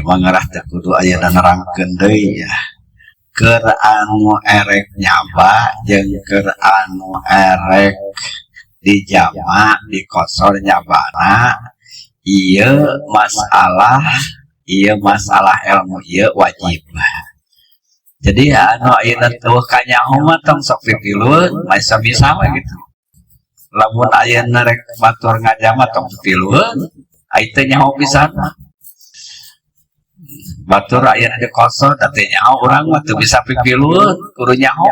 Ieu mah ngarah teu kudu ayeuna nerangkeun deui ya. Keur anu erek nyaba jeung keur anu erek dijama dikosor nyabana, ieu masalah, ieu masalah ilmu ieu wajib. Jadi anu ayeuna teu kanyaho mah tong sok pipilueun, bisa we gitu. Lamun ayeuna rek batur ngajama tong pipilueun, ai teu nyaho pisan mah. Batur ayeuna dikosor da teu nyaho, urang mah teu bisa pipilueun, kudu nyaho.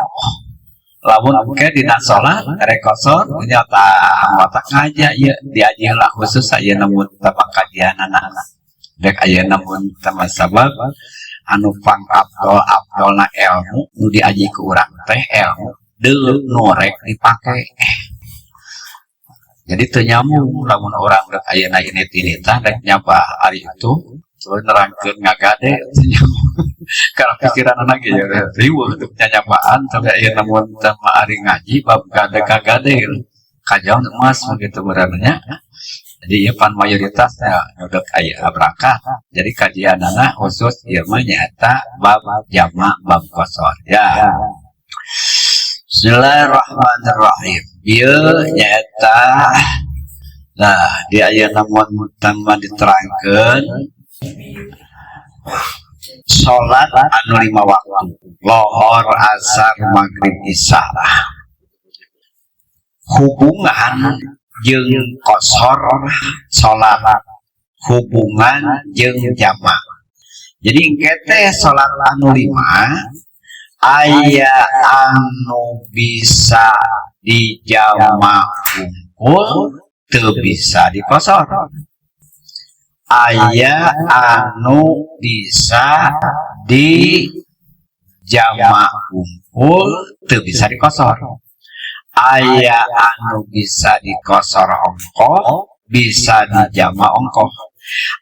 Lamun engke dina salat rek kosor nya tah matak ngaja ieu diaji heula, khusus ayeuna mun teu kajianana. Rek ayeuna mun teu sabab anu pang afdol afdolna ilmu nu diaji ku urang teh ilmu deuk nu rek dipake. Jadi teu nyambung lamun urang rek ayeuna ini tinitah rek nyaba ari itu terus nerangkeun ngagade, teu nyambung. Karena pikiran ge ya riweuh untuk nyanyabaan, tapi ayeuna mun teu ari ngaji bab gade kagade gitu. Kajaun emas begitu berananya. Jadi ieu pan mayoritasnya udah aya berangkat. Jadi kajianana khusus ieu mah nyaeta bab jama, bab kosor ya. Bismillahirrahmanirrahim. Ieu nyaeta, nah, di ayeuna mun mah diterangkeun salat anu 5 waktu, lohor, asar, maghrib, isya, hubungan jeung kosor salat, hubungan jeung jama. Jadi engke teh salat anu 5 aya anu bisa dijama hungkul, teu bisa dikosor, aya anu bisa dijama hungkul, teu bisa dikosor, aya anu bisa dikosor ongkoh, bisa dijama ongkoh,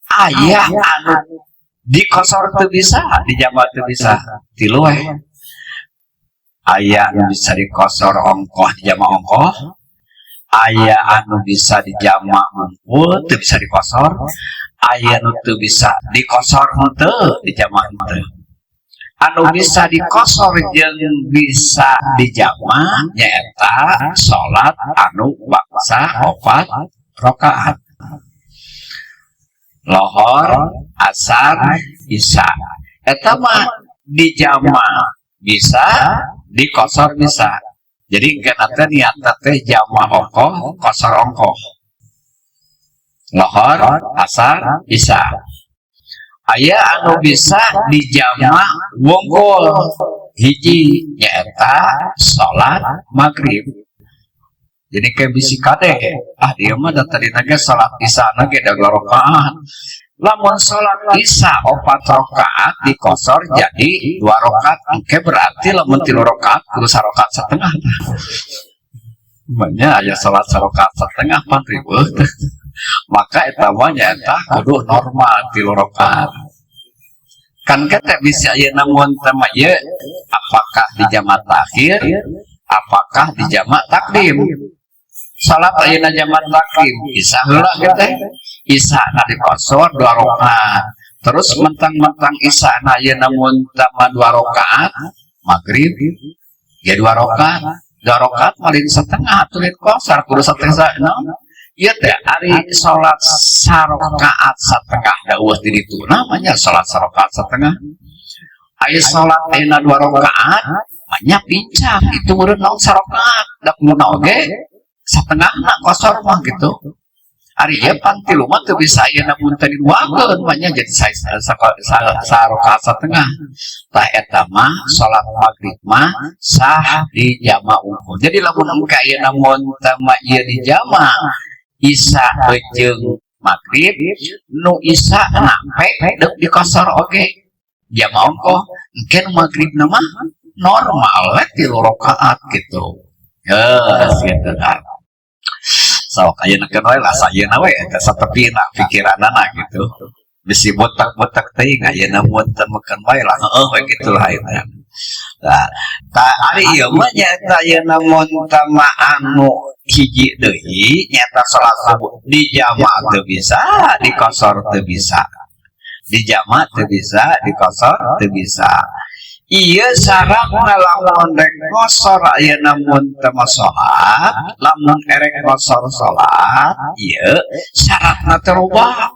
aya anu dikosor teu bisa, dijama teu bisa. Tilu we: aya anu bisa dikosor ongkoh, dijama ongkoh, aya anu bisa dijama hungkul, teu bisa dikosor, aya anu teu bisa dikosor henteu, dijama henteu. Anu bisa dikosor jeung bisa dijama nyaeta salat anu bangsa 4 rakaat, lohor, asar, isya. Eta mah dijama bisa, dikosor bisa. Jadi engke teh niatna teh jama ongkoh, kosor ongkoh, lohor, asar, isya. Aya anu bisa dijama wungkul, hiji nyaeta salat maghrib. Jadi kayak bisi kade, ah, dia mah da tadi ge salat isya ge da 2 rakaat. Lamun salat isya 4 rakaat dikosor jadi 2 rakaat, engke berarti lamun 3 rakaat kudu sarakaat setengah. Banyak aya salat sarakaat setengah pan riweuh. Maka eta mah nyaeta kudu normal 3 rakaat. Kan kita bisa ayeuna mun teh mah ieu apakah di jama takhir, apakah di jama takdim. Salat ayeuna jama takdim isya heula kieu teh. Isya na dikosor 2 rakaat. Terus mentang-mentang isya na ayeuna mun teh mah 2 rakaat, maghrib ya 2 rakaat. 2 rakaat malin setengah atuh kosor kudu setengah no. Ieu teh ari salat sarakaat setengah da eueuh di ditu namanya salat sarakaat setengah. Ari salat ayeuna 2 rakaat banyak pincang itu meureun naon sarakaat da kumaha oge setengahna kosor mah gitu. Ari ieu pan tilu mah teu bisa ayeuna mun teh diduakeun banyak jadi sarakaat setengah. Tah, eta mah salat maghrib mah sah di jama unggul. Jadi lamun engke ayeuna mun teh mah ieu di jama isya jeung maghrib, nu isya nape deuk dikosor oge jama ongkoh, engke nu maghrib mah normal we 3 rakaat gitu. Yes, gitu kan. Sok ayeuna keun we lah, sayeuna we eta satepina pikiranana gitu. Bisi botak-botak teuing ayeuna mun teu meukeun wae lah, heueuh we kitu lah ayeuna. Nah, ta ari ieu mah nyaeta ayeuna mun teh mah anu hiji deui nyaeta salat subuh dijama teu bisa, dikosor teu bisa. Di jamak teu bisa, di qosor teu bisa. Iya, syaratna lamun rek ngosor ayeuna mun teu salat, lamun erek ngosor salat, ieu syaratna teh loba,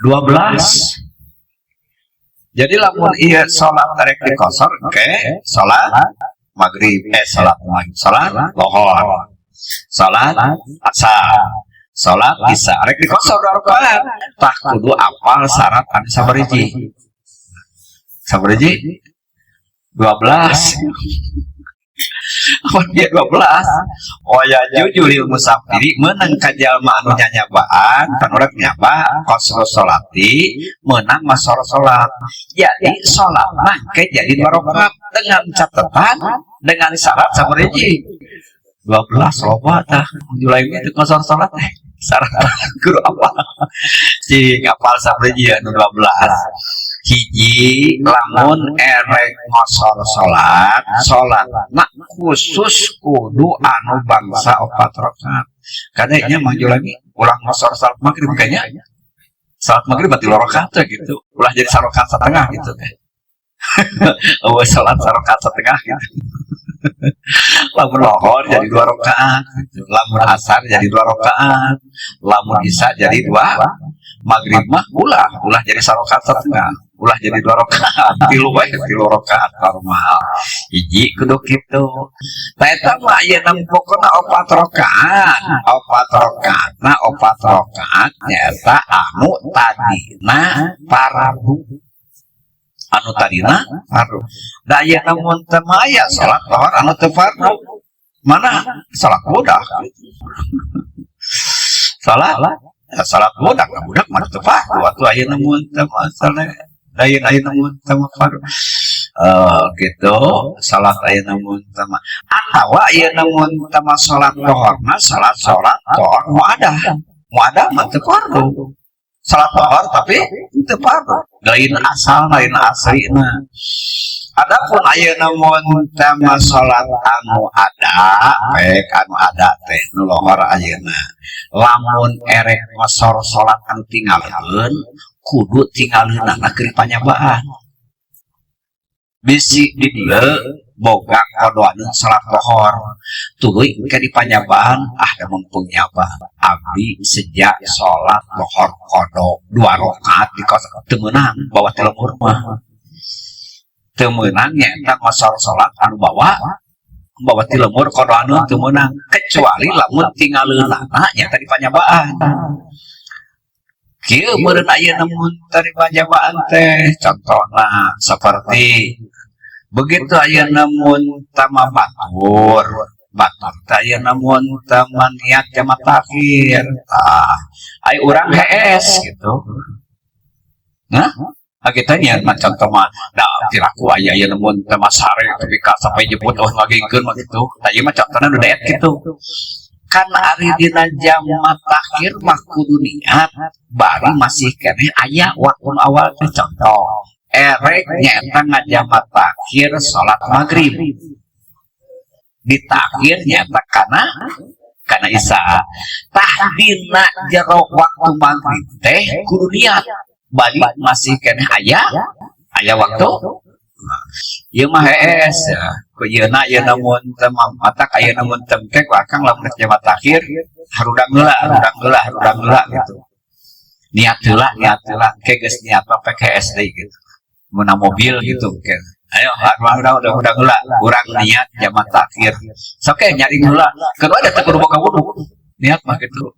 12. Jadi lamun ieu salat rek dikosor ke salat maghrib, eh, salat maghrib, salat lohor, salat asar, salat isya rek dikosor dua rakaat, tah kudu apal syarat anu sabariji. Sabariji? 12. Oh, dia 12. Oh ya, yajuzu lil musafiri, menang ka jalma anu nyanyabaan, pan urang nyaba qasru sholati, menang masor salat. Jadi salat mah ke jadi dua rakaat dengan catatan, dengan syarat sabariji? 12. Loba tah mulai itu qasar salat teh syarat guru apa cing apal sabariji anu 12. Hiji, lamun erek ngosor salat, salat nak khusus kudu anu bangsa opat rakaat. Kadanya Mang Julami ulah ngosor salat maghrib, kayaknya salat maghrib berarti rakaat gitu, ulah jadi sarokat setengah gitu teh. Oh, salat sarokat setengah gitu. Lamun lohor jadi dua rakaat gitu. Lamun asar jadi dua rakaat, lamun isya jadi dua, maghrib mah ulah, ulah jadi sarokat setengah, ulah jadi dua rakaat, tilu wae, tilu rakaat normal. Hiji, kudu kitu. Nah, eta mah ayeuna pokona opat rakaat, opat rakaat. Nah, opat rakaat nyaeta anu tadina fardu, anu tadina fardu. Da ayeuna mun teu aya salat lohor anu teu fardu, mana salat budak, salat ya, salat budak, nah, budak mana teu fardu atuh. Ayeuna mun teu masalah lain, ayeuna mun teu fardu. Eh, gitu, salat ayeuna mun teu mah atawa ayeuna mun teu mah salat lohor mah salat salat lohor muadah, muadah mah teu fardu. Salat lohor tapi teu fardu, lain asal, lain aslina. Adapun ayeuna mun teu mah salat anu ada, baik anu ada teh nu lohor, ayeuna lamun erek ngosor salat anu tinggalkeun, kudu tinggalkeunana keur panyabaan. Bisi di dieu boga kodoaneun salat lohor, tuluy engke di panyabaan, ah, da mumpung nyaba abdi sejak salat lohor kodo dua rakaat di kos, teu meunang bawa ti lembur mah, teu meunang nyaeta ngosor salat anu bawa bawa ti lembur kodoaneun teu meunang, kecuali lamun tinggalkeunana nyaeta di panyabaan. Kieu meureun ayeuna mun tadi panyabaan teh, contohna seperti begitu, ayeuna mun tama batur batur teh, ayeuna mun tama niat jamak takhir, tah ai urang hees gitu. Nah, kita niat mah, contoh mah da piraku aya ayeuna mun tama sare tapi ka sampai jemput, oh, ngagengkeun mah gitu. Tah, ieu mah contohna nu daet gitu kan. Ari dina jamak takhir mah kudu niat bari masih keneh aya waktu awal teh. Contoh erek nyaeta ngajamak takhir salat maghrib, ditakhir nyaeta kana isya, tah dina jero waktu maghrib teh kudu niat bari masih keneh aya aya waktu. Ieu mah hees ya. Ku ieuna ieu mun teu matak ayeuna mun teu engke ku akang lamun rek jamak takhir harudang heula, harudang heula, harudang heula gitu. Niat heula, niat heula, ke geus niat mah pek hees deui gitu. Mun mobil gitu ke. Ayo, udah heula, urang niat jamak takhir. Sok ke nyari heula. Kedua ada teu kudu boga wudu. Niat mah gitu.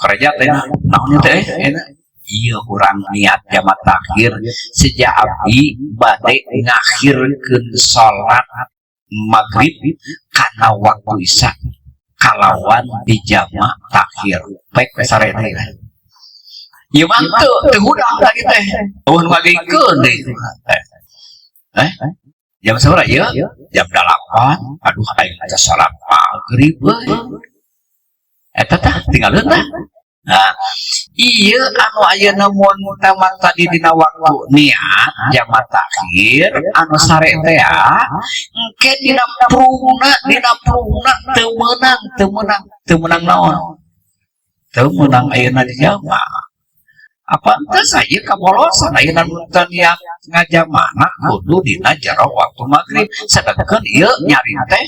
Kerja teh naon teh enak. Iya, urang niat jamak takhir sejak abdi bade ngakhirkeun salat maghrib kana waktu isya kalawan dijamak takhir, baik we sare teh. Ieu mah teu teu hudang tadi teh, euweuh nu ngagengkeun deui. Eh, jam sabaraha ieu? Jam 8. Aduh, aing teh salat maghrib euy. Eta tah tinggalkeun tah. Nah, iya anu ayeuna mun tamat tadi dina waktu niat jamak takhir anu sare teh engke dina prungna teu meunang, teu meunang, teu meunang naon? Teu meunang ayeuna di jamak. Apa teu saya kabolosan ayeuna nu teu niat ngajamana kudu dina jero waktu maghrib, sedangkan ieu nyaring teh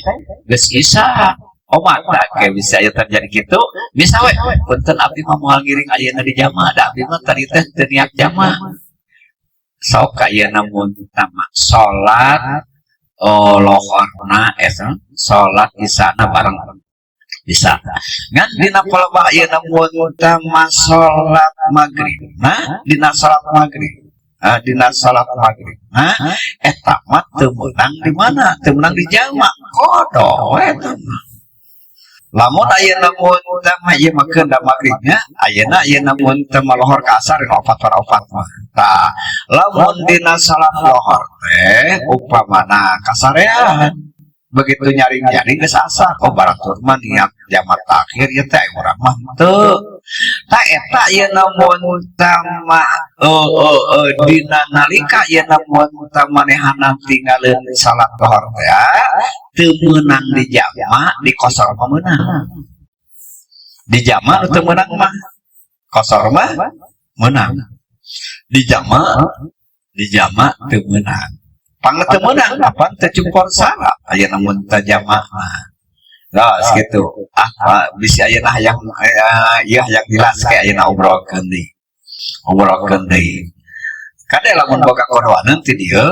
geus isya. Oh, mata kayak bisa aya terjadi gitu. Bisa we, "Punten, abdi mah moal ngiring ayeuna di jama, da abdi mah tadi teh teu niat jama." Sok ayeuna mun tama salat, oh, lohorna eta salat isana bareng bisa. Ngan dina palebah ayeuna mun tama salat maghrib, nah, dina salat maghrib. Ah, dina salat maghrib. Nah, eta mah teu meunang di mana? Teu meunang di jama. Qodo eta mah. Lamun ayeuna mun tama ieu mah keun da maghribnya, ayeuna ayeuna mun teu lohor ka asar opat par opat mah. Tah, lamun dina salat lohor teh upamana kasarean, begitu nyaring-nyaring geus asar, oh, baratur mah niat jama takhir ieu teh, urang mah teu. Tah, eta ieu mun tama, oh, dina nalika ieu mun manehana tinggalin salat lohor teh teu meunang di jama, di qosor mah meunang. Di jama nu teu meunang mah, qosor mah meunang. Di jama, di jama teu meunang. Pang teu meunang apa teu cumpor syarat aya mun teu jama mah. Nah, gitu. Ah, bisa ayeuna hayang ieu hayang jelas kayak ayeuna obrolkeun deui. Obrolkeun deui. Kade lamun boga qodoaneun ti dieu,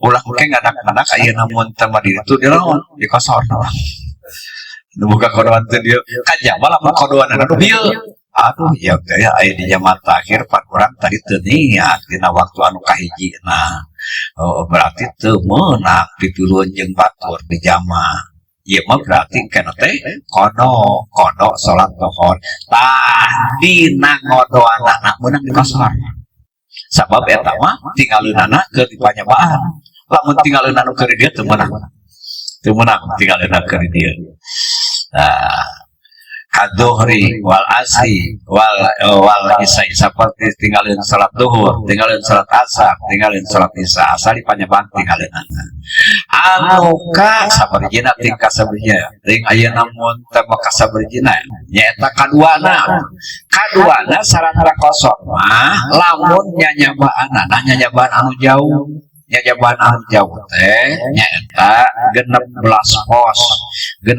ulah engke ngadak-ngadak ayeuna mun teu di ditu di naon, di qosor. Nu boga qodoan teh dieu, ka jama lamun qodoanana nu bieu. Aduh, ya teh aya di jama takhir, pan urang tadi teu niat dina waktu anu kahiji. Nah, oh, berarti teu meunang pipilueun jeung batur di jama. Ieu mah berarti kana teh qodo, qodo salat lohor. Tah, dina ngodoanana meunang di qosor. Sabab eta mah tinggalkeunana keur di panyabaan. Lamun tinggalkeun anu keur dieu teu meunang. Teu meunang tinggalkeun keur dieu. Nah, kadzuhri wal asri wal isya, seperti tinggalin salat duhur, tinggalin salat asar, tinggalin salat isya, asal di panyabaan tinggalin anu ka sabarijina tingkah sabarijina ring ayeuna mun teh ka sabarijina nyaeta kaduana. Kaduana syarat qosor mah lamun nyanyabaanana nyanyabaan anu jauh. Nyanyabaan anu jauh teh nyaeta 16 pos. 16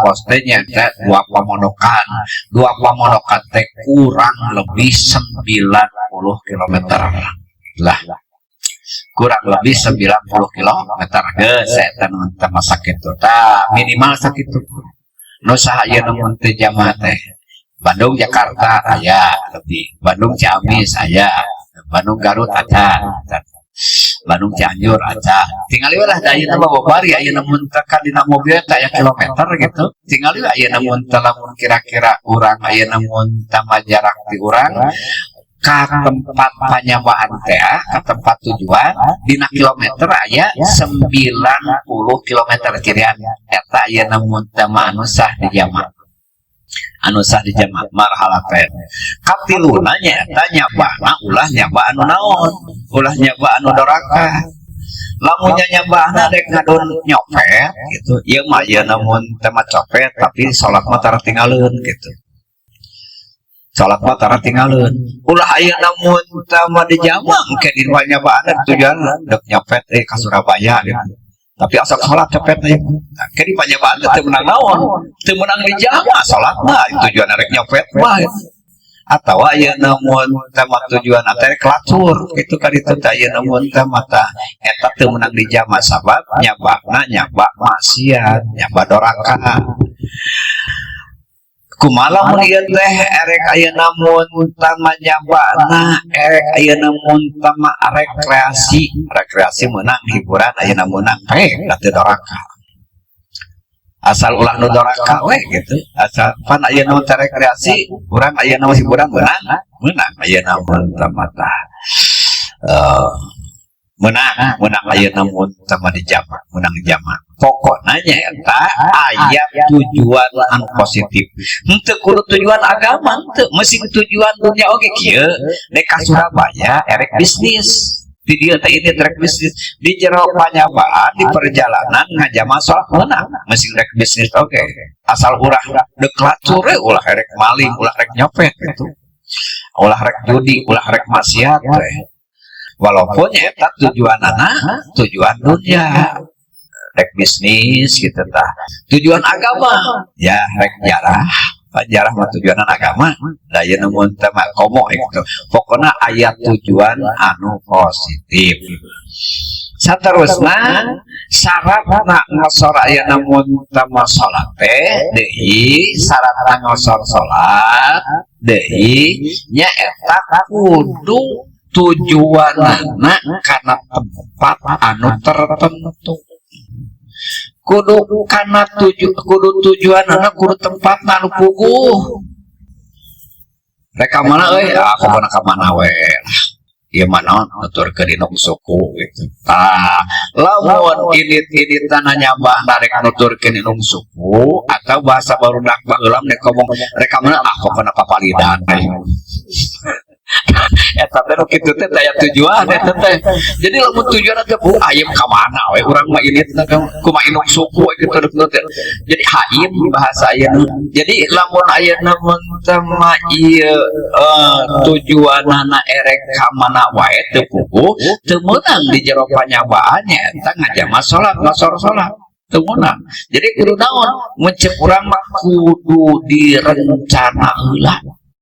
pos teh nyaeta dua pamondokan. Dua pamondokan teh kurang lebih 90 km lah, kurang lebih 90 km. Geus eta nu teh masa kitu tah, minimal sakitu. Nu saha ieu nu mun teu jamaah teh? Bandung Jakarta aya lebih, Bandung Ciamis aya, Bandung Garut acan, Bandung Cianjur acan. Tinggal we lah, da ayeuna mah babari ayeuna mun teh kan dina mobil teh aya kilometer gitu. Tinggal we ayeuna mun teh lamun kira-kira urang ayeuna mun tambah jarak di urang ka tempat panyabaan teh, ka tempat tujuan dina kilometer aya 90 kilometer kirian, eta ayeuna mun teh mah anu sah di jama, anu sah di jama marhalah teh. Katiluna nyaeta nyabana ulah nyaba anu naon, ulah nyaba anu doraka. Lamun nyabana dek ngadon nyopet gitu, ieu mah ieu namun teh mah copet tapi salat mah tara tinggalkeun gitu, salat mah tara tinggalkeun. Ulah aya namun teh mah di jama engke di nyabana tujuan dek nyopet ka Surabaya gitu, tapi asal salat copet aya. Nah, ke di panyabaan teh teu meunang naon, teu meunang di jama salat mah tujuan rek nyopet mah gitu. Atau aya namun teh mah tujuan teh kelacur gitu kan, itu teh aya namun teh mata eta teu meunang di jama sabab nyabakna nyabak maksiat, nyabak doraka. Kumaha lamun ieu teh erek ayeuna mun tama nyabakna erek ayeuna mun tama rekreasi? Rekreasi meunang, hiburan ayeuna meunang teh, da teu doraka, asal ulah nu doraka we gitu. Asal pan ayeuna teh rekreasi urang ayeuna hiburan meunang, meunang ayeuna mun tama tah. Meunang, meunang ayeuna mun tama di jama, meunang di jama. Pokoknya eta aya tujuan anu positif, henteu kudu tujuan agama, henteu mesti tujuan dunia oge. Kieu, dek ka Surabaya erek bisnis di dieu teh, ini rek bisnis di jero panyabaan, di perjalanan ngajama salat meunang, mesti rek bisnis oge, asal ulah dek lacur we, ulah erek maling, ulah rek nyopet gitu. Ulah rek judi, ulah rek maksiat we. Walaupun eta tujuanana tujuan dunia, rek bisnis gitu tah. Tujuan agama ya rek jarah, jarah mah tujuan agama da ieu mun teh mah komo gitu. Pokona aya tujuan anu positif. Saterusna, syaratna ngosor aya namun teh salat teh deui, syaratna ngosor salat deui nyaeta kudu tujuanana kana tempat anu tertentu, kudu kana tuju, kudu tujuanana, kudu tempat anu puguh. Rek ka mana euy? Ah, pokona ka mana we lah. Ieu mah naon, nuturkeun indung suku gitu. Tah, lamun indit-inditan nyabah rek nuturkeun indung suku atau bahasa barudak baheula nek ngomong rek ka mana, ah, pokona papalidan we. Eta teh nu kitu teh aya tujuan eta teh. Jadi lamun tujuan teh bu ayem ka mana we urang mah indit kumaha indung suku gitu teh. Jadi haim bahasa ayeuna. Jadi lamun ayeuna mun teh mah ieu tujuanana erek ka mana wae teu puguh, teu meunang di jero panyabaan eta ngajama salat, ngosor salat. Teu meunang. Jadi kudu naon? Mun ceuk urang mah kudu direncana heula.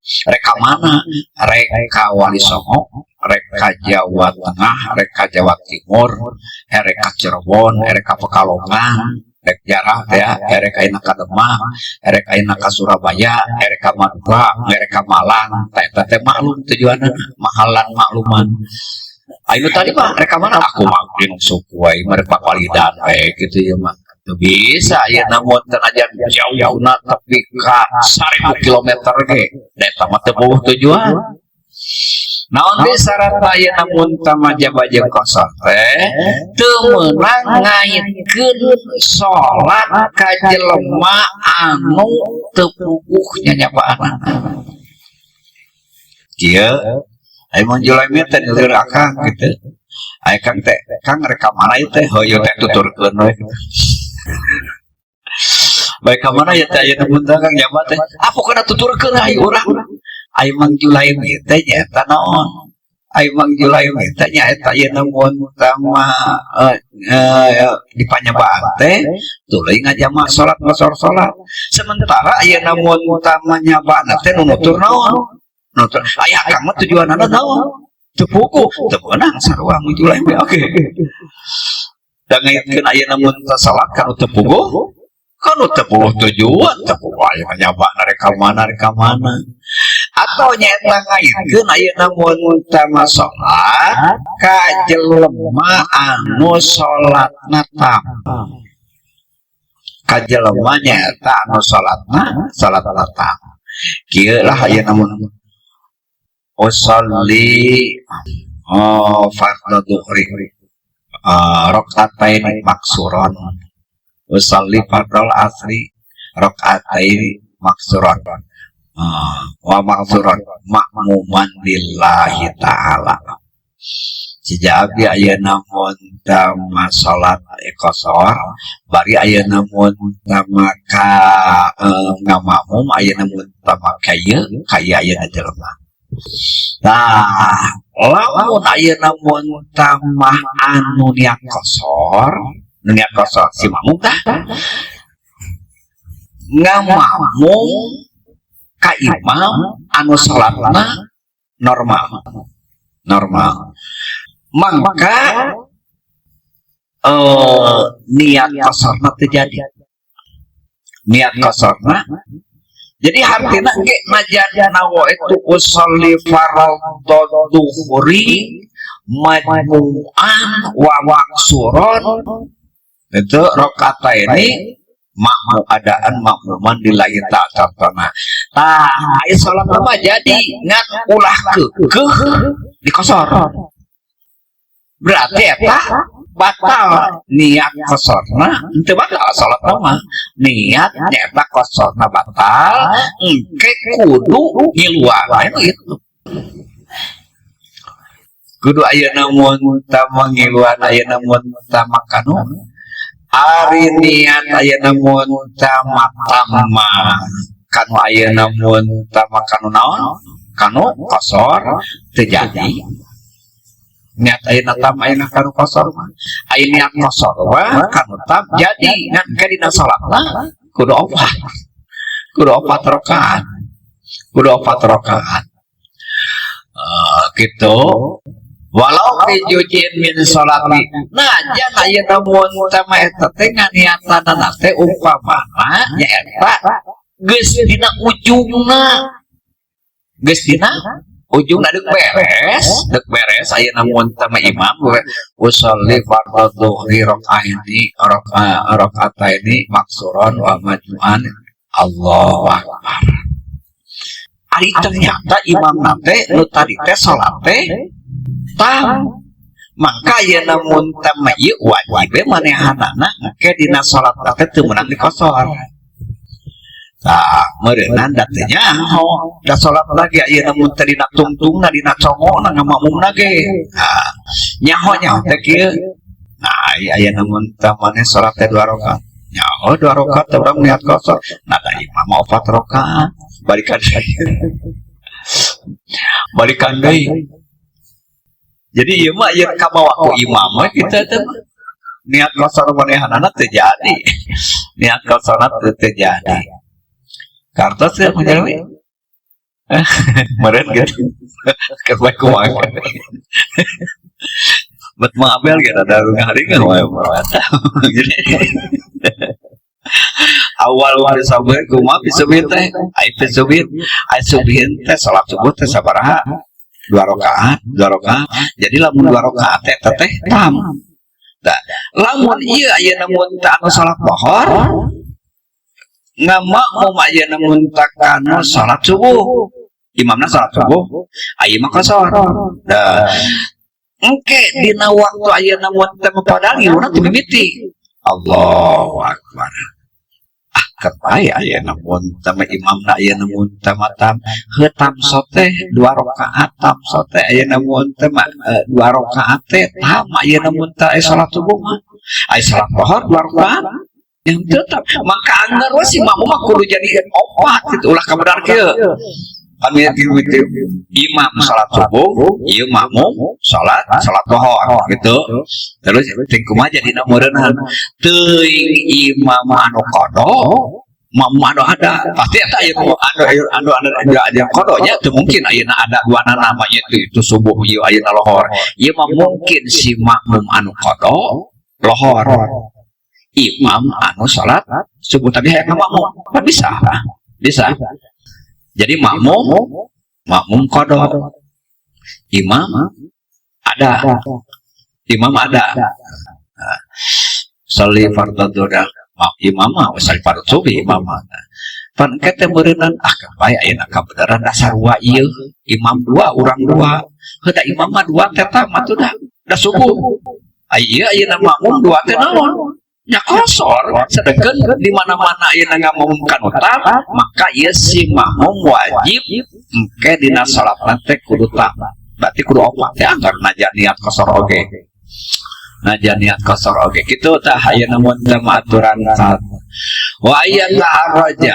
Rek ka mana? Rek ka Wali Songo, rek ka Jawa Tengah, rek ka Jawa Timur, erek ka Cirebon, erek ka Pekalongan, rek jarah teh ya, erek ayeuna ka Demak, erek ayeuna ka Surabaya, erek ka Madura, erek ka Malang, teh eta teh maklum tujuanna, mahalan makluman. Ayo tadi mah rek ka mana? Aku mah indung suku wae, mah rek papalidan we gitu ya mah. Teu bisa ya, namun tenajan jauh-jauhna tepi ka 1000 kilometer ge, da eta mah teu puguh tujuan. Naon deui syarat aya namun tama jaba jeung qosor teh teu meunang ngaitkeun salat ka jelema anu teu puguh nyanyabaanana. Kieu aya mun Julaimi teh nyeueur akang gitu. Aya kang teh, kang rek ka mana ieu teh? Heueuh teh tuturkeun we. Baik ka mana ya teh ayeuna mun teh kang jaba teh? Ah, pokona tuturkeun ayo urang. Ai Mang Julaimi teh nyaeta naon? Ai Mang Julaimi teh nyaeta ayeuna mun tama di panyabaan teh tuluy ngajama salat, ngosor salat. Sementara ayeuna mun tama nyabaan teh nu nutur naon? Nutur aya akang mah tujuanana naon? Teu puguh, teu meunang sarua Mang Julaimi oge. Da ngaitkeun ayeuna mun teu salat kanu teu puguh, kanu teu puguh tujuan, teu puguh aya nyabaan rek ka mana, rek ka mana. Atau nyaeta ngaitkeun ayeuna mun tama salat ka jelema anu salatna tam. Ka jelema nyaeta anu salatna salatna tam. Kieu lah ayeuna mun usolli, oh, fardhu dhuhri rakaataini maksuron, usolli fardhol asri rakaataini maksuron, wa maksuron makmuman lillahi ta'ala. Sejak abdi ayeuna mun tama salat qosor, bari ayeuna mun tama ka ngamakmum ayeuna mun tama kaya kaya ayeuna jelema. Nah, lamun ayeuna mun tamah anu niat qosor, niat qosor si makmum tah ngamakmum ka imam anu salatna normal. Normal. Mangka niat qosorna terjadi. Niat qosorna. Jadi artinya ge najan nawa itu usolli fardhu dhuhri majmu'an wa maksuron itu ini makmum adaan makmuman lillahi ta'ala contohna. Tah, aya salat mah jadi ngan ulah keukeuh dikosor. Berarti eta batal niat kosorna, henteu batal salat mah. Niat nyaeta kosorna batal, engke kudu ngiluan itu. Kudu ayeuna mun tama ngiluan ayeuna mun tama kanu ari niat ayeuna mun tama tama kanu ayeuna mun tama kanu naon? Kanu kosor terjadi niat ayeuna tam, ayeuna kanu kosor mah. Aya niat kosor mah kanu tam jadi, ngan ke dina salatna kudu opat, kudu opat rakaat, kudu opat rakaat. Gitu walau fi juz'in min sholati. Nah, jangan ayeuna mun teh mah eta teh nganiatanana teh umpamana nyaeta geus dina ujungna, geus dina ujungna deuk beres, deuk beres. Ayeuna mun teh mah imam usolli fardhu dhuhri rakaaini rakaataini maksuron wa majmu'an, Allahu akbar. Ari ternyata imam teh nu tadi teh salat teh tam, maka ayeuna mun teh mah ieu wajib manehanana engke dina salat teh teu meunang dikosor. Tah, meureunnan da teu nyaho da salat lagi ayeuna mun teh dina tungtungna, dina congona ngamakmumna ge. Nah, nyaho nyaho teh kieu. Nah, ayeuna mun teh maneh salat teh dua rakaat, nyaho dua rakaat teh urang niat kosor. Nah, da imam mah opat rakaat, balikan balikan deui. Jadi ieu mah ieu kabawa ku imam we kitu teh. Niat kosor manehanana teu jadi, niat kosorna teu jadi. Kartos ya menjalmi meureun gitu kebaik kumaha bet mah abel gitu ada ngaringan wae. Jadi awal wali sabar kumaha fi subhin teh? Ai fi subhin, ai subhin teh salat subuh teh sabaraha? Dua rakaat, dua rakaat. Jadi lamun dua rakaat teh teh tam. Nah, lamun ieu ayeuna mun teh anu salat lohor ngamakmum ayeuna mun teh kanu salat subuh, imamna salat subuh, aya mah kosor. Nah, engke dina waktu ayeuna mun teh padahal ngiluna teu mimiti, Allahu akbar. Ah, kerbaya ayeuna mun teh imamna ayeuna mun teh tam heuh tam teh dua rakaat, tam teh ayeuna mun teh dua rakaat teh tam. Ayeuna mun teh salat subuh mah, aya salat lohor dua rakaat yang tetap, maka anggar we si makmum mah kudu jadi opat gitu. Ulah kabenar kieu kan itu imam salat subuh, ieu makmum salat salat lohor gitu. Terus ting kumaha jadi meureunnan teuing imam anu qada, makmum anu ada, pasti eta aya anu anu anu anu anu qodonya. Teu mungkin ayeuna ada dua namanya itu subuh, ieu ayeuna lohor. Ieu mah mungkin si makmum anu qada lohor, imam anu salat subuh, tapi hayang makmum kan bisa, bisa jadi makmum, makmum qada, imam ada, imam ada. Nah, sholli fardhu dhuhra, imam mah sholli fardhu subuh imam mah. Pan kete meureunan ah bae ayeuna kabeneran dasar wa ieu imam dua, urang dua. Heuh, imam mah dua teh mah tuh dah subuh. Aya ayeuna makmum dua teh naon? Nya kosor. Sedangkan di mana-mana ayeuna ngamumkan tam, maka ieu si makmum wajib engke dina salat teh kudu tam. Berarti kudu opat teh anggar najan niat kosor oge. Najan niat kosor oge. Kitu tah ayeuna mun teh aturan saat wa ayyan ta'arraja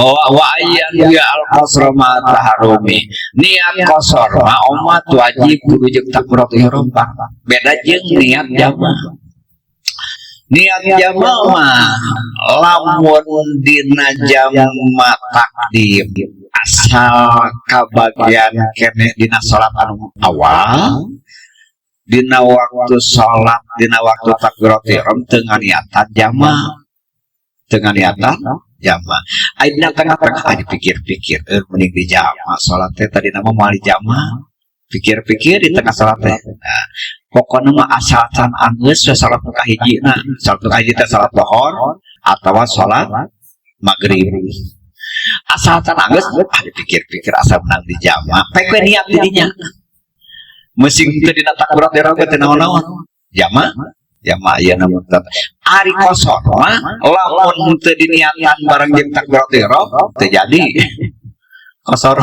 wa ayyan ya al qasra ma taharumi. Niat kosor mah omat wajib kudu jeung takbiratul ihram. Beda jeung niat jama. Niat jama mah lamun dina jama takdim asal kabagian keneh dina salat anu awal, dina waktu salat, dina waktu takbiratul ihram teu nganiatan jama, teu nganiatan jama. Aya dina tengah-tengah ah dipikir-pikir, mending di jama salat teh, tadi nama moal di jama, pikir-pikir di tengah salat teh. Nah, pokoknya mah asal can anggeus we salat nu kahiji. Nah, salat nu kahiji teh salat lohor atawa salat maghrib, asal can anggeus ah dipikir-pikir asal menang di jama pek we niat didinya, mesing teu dina takbirat ihram teh naon-naon jama jama. Aya namun ari kosor mah lamun teu diniatan bareng jeung takbiratul ihram teu jadi kosor,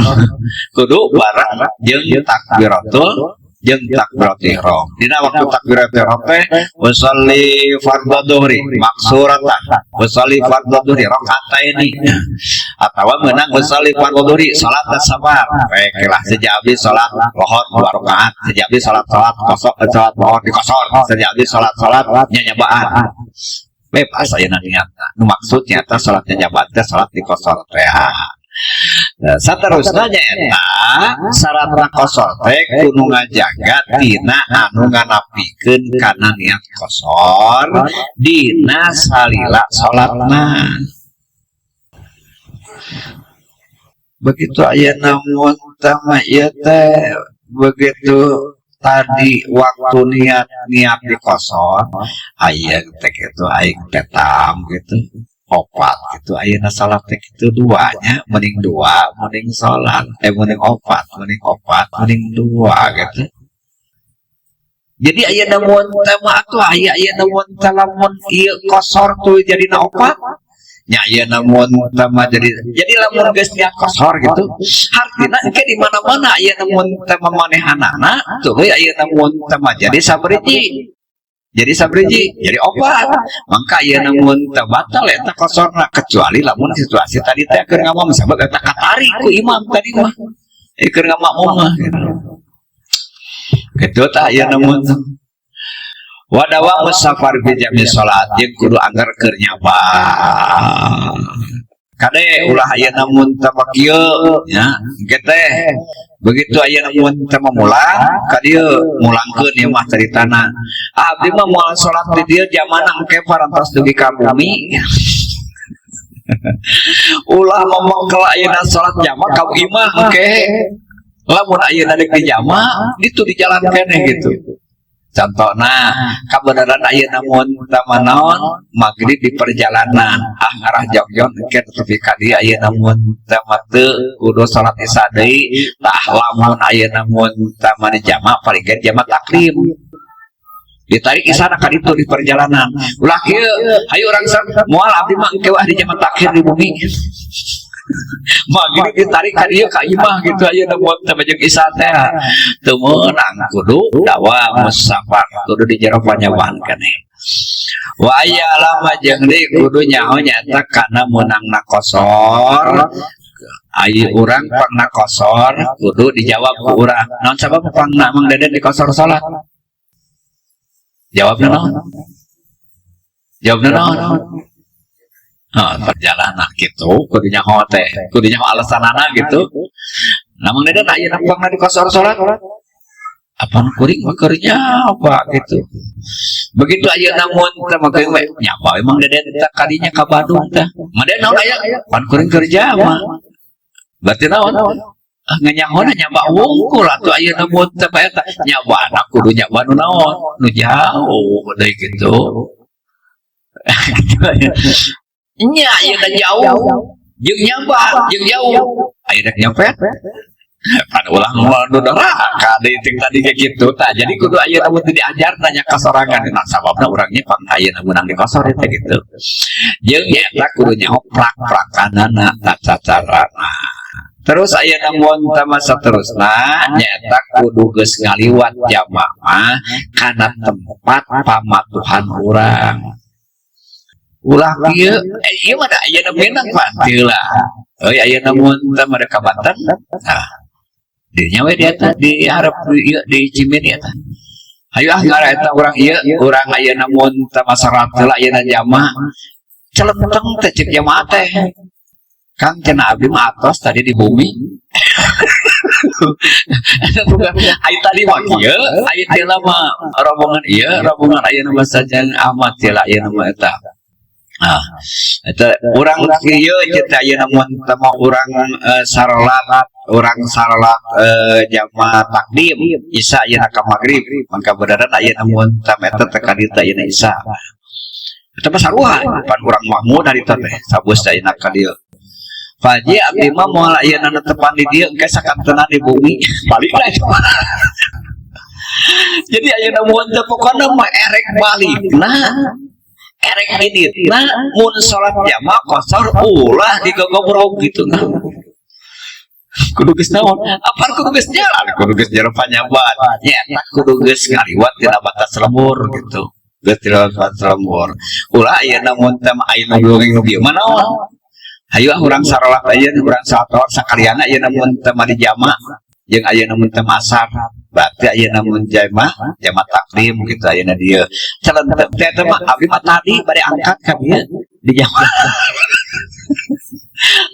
kudu bareng jeung takbiratul Jeung takbiratul ihram. Dina waktu takbiratul ihram teh usolli fardhu dhuhri maksuratan, usolli fardhu dhuhri rakaataini, atawa meunang usolli fardhu dhuhri salat safar. Baik lah, sejabi salat lohor dua rakaat, sejabi salat salat kosor, salat lohor dikosor, sejabi salat salat nyanyabaan. Bebas ayeuna niatna. Nu maksudnya teh salat nyanyabaan teh salat dikosor teh. Nah, saterusna nyaeta syaratna kosor teh kudu ngajaga tina anu nganapikeun kana niat kosor dina salila salatna. Begitu ayeuna mun tama ieu teh, begitu tadi waktu niat niat dikosor, aya teh kitu, aing teh tam gitu opat gitu, ayeuna salat teh kitu duanya, mending dua mending salat, mending opat, mending opat mending dua gitu. Jadi ayeuna mun teh mah atuh aya ayeuna mun teh lamun ieu kosor tuh jadina opat nya, ayeuna mun teh mah jadi lamun geus niat kosor gitu, hartina engke di mana-mana ayeuna mun teh mah manehanana tuluy ayeuna mun teh mah jadi sabriji, jadi sabriji jadi opat, mangka ayeuna mun teh batal eta kosorna, kecuali lamun situasi tadi teh keur ngamam, sabab eta katarik ku imam tadi mah, keur ngamakmum mah gitu. Gitu tah ayeuna mun wadawa musafar fi jami salat, jeung kudu anggar keur nyaba. Kade ulah ayeuna mun teh mah kieu nya, engke teh begitu ayeuna mun teh mah mulang ka dieu, mulangkeun ieu mah caritana. Abdi mah moal salat di dieu jamana engke parantos dugi ka bumi. Ulah momongkel ayeuna salat jama ka imah engke. Lamun ayeuna dek di jama ditu di jalan keneh gitu. Contohna kabeneran ayeuna mun teh mah naon maghrib di perjalanan, ah ngarah jongjon engke tepi ka dieu, ayeuna mun teh mah teu kudu salat isya deui. Tah, lamun ayeuna mun teh mah di jama, paling ge jama takdim, ditarik isana ka ditu di perjalanan. Ulah kieu, hayu urang salat, moal, abdi mah engke wah di jama takhir di bumi. Maghrib ditarik ka dieu ka imah gitu, ayeuna mun teh jeung isya teh teu meunang. Kudu dawa musafar, kudu di jero panyabaan keneh. Wa aya lama jeung deui kudu nyaho nyaeta kana meunangna kosor. Ayo urang pangna kosor kudu dijawab ku urang, naon sabab pangna Mang Deden dikosor salat? Jawabna naon? Jawabna naon? Oh, perjalanan gitu, kudu nyaho teh, kudu nyaho alasanana gitu. Nah, Mang Deden ayeuna pangna dikosor salat? Apaan kuring mah keur nyaba gitu. Begitu ayeuna mun teh mah kuring we nyaba, emang Deden teh kadinya ka Bandung teh. Mang Deden naon aya? Pan kuring keur jama. Berarti naon? Ah, nganyahona nyaba wungkul atuh ayeuna mun teh mah eta nyabana kudu nyaba nu naon? Nu jauh deui gitu. Nya ayeuna jauh jeung nyaba jeung jauh. Ayeuna nyopet pan ulah moal nu doraka deui ting tadi ge kitu tah. Jadi kudu ayeuna mun teu diajar nanya ka sorangan, nah sababna urangnya pan ayeuna meunang di kosor teh gitu. Jeung eta kudu nyaho prak-prakanana, tata carana. Terus ayeuna mun teh mah saterusna nyaeta kudu geus ngaliwat jamaah kana tempat pamatuhan urang. Ulah kieu, ieu mah da ayeuna meunang pan teu lah. Euy, ayeuna mun teh mah ka Banten. Nah, dinya we di eta di hareup ieu di Cimindi eta. Hayu ah ngarah eta urang ieu, urang ayeuna mun teh masarat heula ayeuna jamaah. Celenteng teh cek jamaah teh. Kang, cenah abdi mah atos tadi di bumi. Ai tadi mah kieu, ai teh mah rombongan ieu, rombongan ayeuna mah sajang Ahmad teh lah ayeuna mah eta. Nah, eta urang kieu cerita ayeuna mun teh mah urang sarolat, urang sarolat jamaah takdim isya ayeuna ka magrib, mangka beneran ayeuna mun teh eta teh ka dieu ayeuna isya. Eta mah sarua pan urang makmum harita teh sabus ayeuna ka dieu. Faji abdi mah moal ayeuna netepan di dieu, engke sakantenan di bumi balik lah. Jadi ayeuna mun teh pokona mah erek balik. Nah, erek inditna mun salat jamaah kosor ulah digogobrog gitu nah. Kudu geus naon? Apa kudu geus jalan? Kudu geus jero panyabaan. Nyaeta kudu geus ngaliwat tina batas lembur gitu. Geus tina batas lembur. Ulah ayeuna mun teh aya nu dongeng nu bieu mah naon? Hayu ah, urang sarolat ayeuna, urang salat sakaliana ayeuna mun teh mah di jama jeung ayeuna mun teh asar. Berarti ayeuna mun jama jama takdim gitu ayeuna dieu. Calon teh teh mah abdi mah tadi bade angkat ka dieu di jama.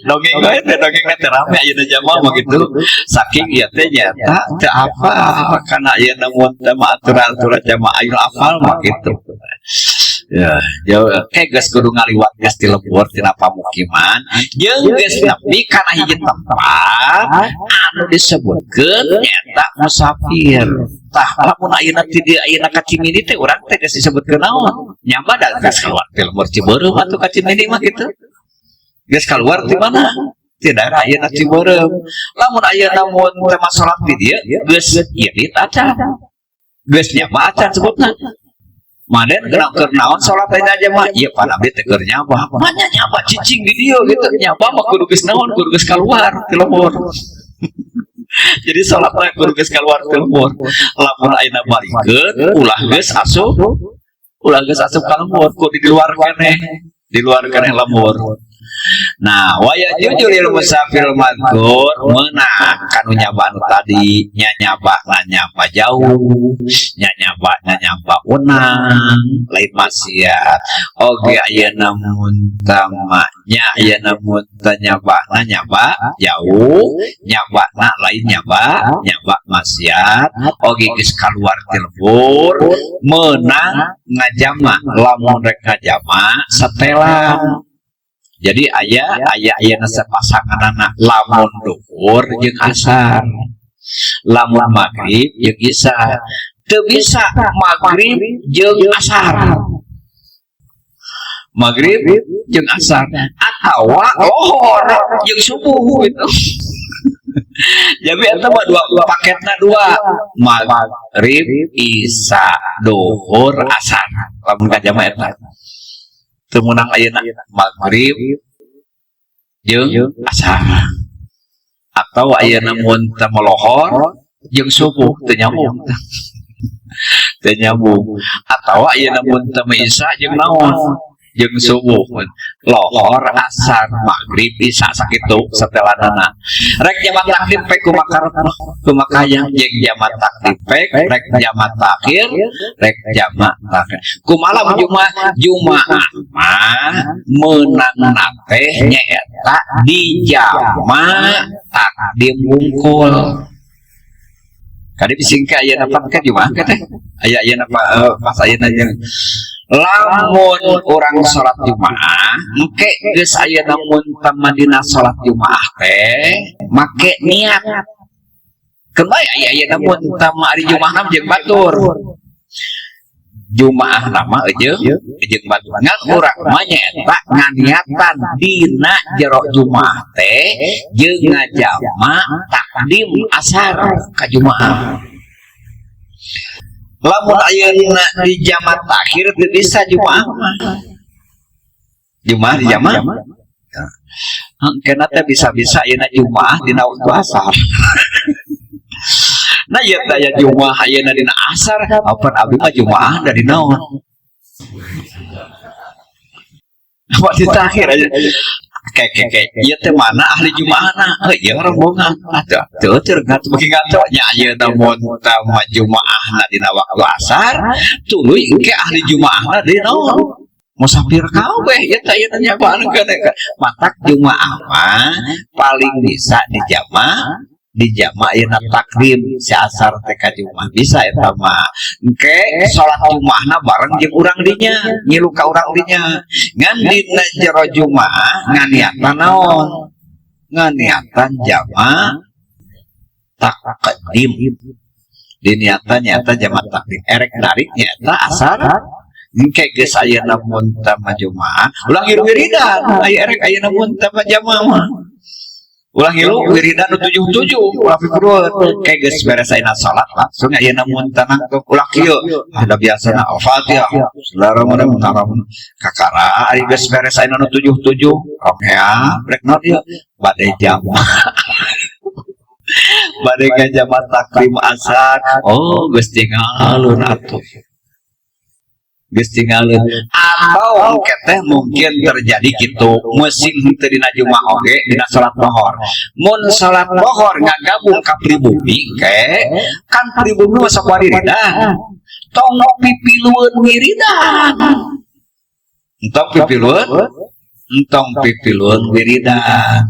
Dongeng wae teh, dongeng teh rame ayeuna jama mah gitu. Saking ieu teh nyata teu apa karena ayeuna mun teh mah aturan-aturan jama ayeuna apal mah gitu. Ya, jauh kayak geus kudu ngaliwat geus ti lembur, tina pamukiman, jeung geus nepi kana hiji tempat anu disebutkeun nyaeta musafir. Tah, lamun ayeuna ti dieu ayeuna ka Cimindi teh, urang teh geus disebutkeun naon? Nyaba da geus keluar ti lembur Cibeureum atuh ka Cimindi mah gitu. Geus keluar ti mana? Ti daerah ayeuna Cibeureum. Lamun ayeuna mun teh mah salat di dieu geus irit acan. Geus nyaba acan sebutna. Maden kena keur naon salat ayeuna aja mah? Ieu pan abdi teh keur nyaba. Manya nyaba cicing di dieu gitu. Nyaba mah kudu geus naon? Kudu geus keluar ti lembur. Jadi salat mah kudu geus keluar ti lembur. Lamun ayeuna balikeun ulah geus asup, ulah geus asup ka lembur, kudu di luar keneh. Di luar keneh lembur. Nah, ويجوز للمسافر المذكور meunang kanu nyaba anu tadi nya, nyaba na nyaba jauh nya, nyaba na nyaba unang, lain maksiat. Oke, ayeuna mun tama nya, ayeuna mun teu nyaba na nyaba jauh, nyaba na lain nyaba nyaba maksiat, oge geus kaluar ti lembur, meunang ngajama lamun rek ngajama setelan. Jadi aya aya aya pasangan anak, lamun duhur jeung asar, lamun maghrib jeung isya. Teu bisa maghrib jeung asar, maghrib jeung asar atawa lohor jeung subuh gitu. Jadi eta mah dua paketna, dua, maghrib, isya, duhur, asar. Lamun kajama eta teu meunang ayeuna maghrib jeung asar atau ayeuna mun teu lohor jeung subuh, teu nyambung, teu nyambung. Atau ayeuna mun teu isya jeung naon, jeung subuh. Lohor, asar, maghrib, isya, sakitu setelanana. Rek jamak takdim pek kumaha kumakaya jeung jamak takdim pek, rek jamak takhir, rek jamak takhir kumaha. Jumaah, Jumaah mah meunangna teh nyaeta di jamak takdim wungkul. Kadi bising ka ayeuna pan ka Jumaah ka teh aya ayeuna pas ayeuna jeung lamun urang salat Jumaah engke geus ayeuna mun dina salat Jumaah teh make niat keun bae. Aya ayeuna mun tama ari Jumaah jeung batur, Jumaah nama jeung jeung batur, ngan urang mah nyaeta nganiatan dina jero Jumaah teh jeung ngajama takdim asar ka Jumaah. Lamun ayeuna di jamak takhir teu bisa Jumaah mah. Jumaah di jamak kena teh bisa-bisa ayeuna Jumaah dina waktu asar. Nah, ieu teh aya Jumaah ayeuna dina asar, apa abdi mah Jumaah dari naon? Waktu takhir aja. Kayak kayak kayak ieu teh mana ahli Jumaahna? Heuh, ieu rombongan. Atuh teu teu ngato beuki ngato nya ayeuna mun tah Jumaahna dina waktu asar, tuluy engke ahli Jumaahna di naon? Musafir kabeh ieu teh ayeuna nyabaan kana. Matak Jumaah mah paling bisa dijama, dijama ayeuna takdim si asar teh ka Jumaah bisa eta mah. Engke salat Jumaahna bareng jeung urang dinya, ngilu ka urang dinya. Ngan dina jero Jumaah nganiatan naon? Nganiatan jama takdim. Diniatan nyata jama takdim. Erek narik nyata asar engke geus ayeuna mun tah Jumaah ulah ngilu wiridan aya, erek ayeuna mun tah jamaah mah ulah ngilu wiridan nu 77, ulah pipurueun. Kayak geus beres ayeuna salat langsung ayeuna mun tah nangtung, ulah kieu ada biasana Al-Fatihah, Bismillahirrahmanirrahim, kakara ari geus beres ayeuna nu 77 rokea rek naon ieu bade jamaah. Bade ngajamak takdim asar, oh, geus tinggalun atuh, geus tinggalun. Atau engke teh mungkin terjadi gitu, musim henteu dina Jumaah oge, dina salat lohor. Mun salat lohor ngagabung ka pribumi ke, kan pribumi mah sok wiridan. Tong pipilueun wiridan, entong pipilueun, entong pipilueun wiridan,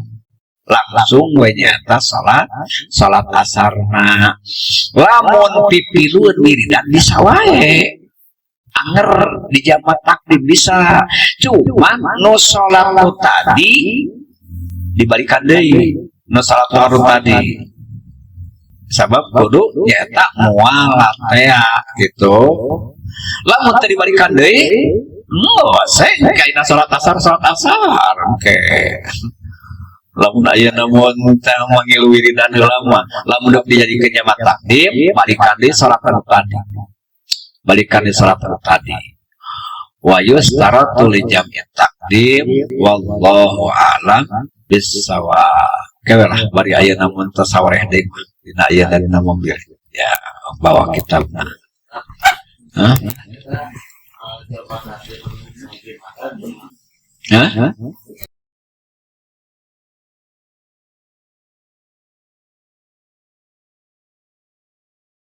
langsung we nyata salat, salat asarna. Lamun pipilueun wiridan bisa wae, anger di jamak takdim bisa, cuman nu salat nu tadi dibalikan deui, nu salat nu tadi, sabab kudu nyata mualat tea gitu. Lamun teu dibalikan deui, oh, kaina salat asar, salat asar. Oke. Lamun aya namun teh manggil wiridan heula mah, lamun dek dijadikeun jamak takdim, balikan deui salat anu tadi. Balikan deui salat anu tadi. Wa yustaratu li jam'i takdim, wallahu a'lam bissawab. Oke lah, bari aya namun teu sawareh deui mah dina aya dina mobil. Ya, bawa kitabna. Hah? Jamak takdim Jumatan. Hah?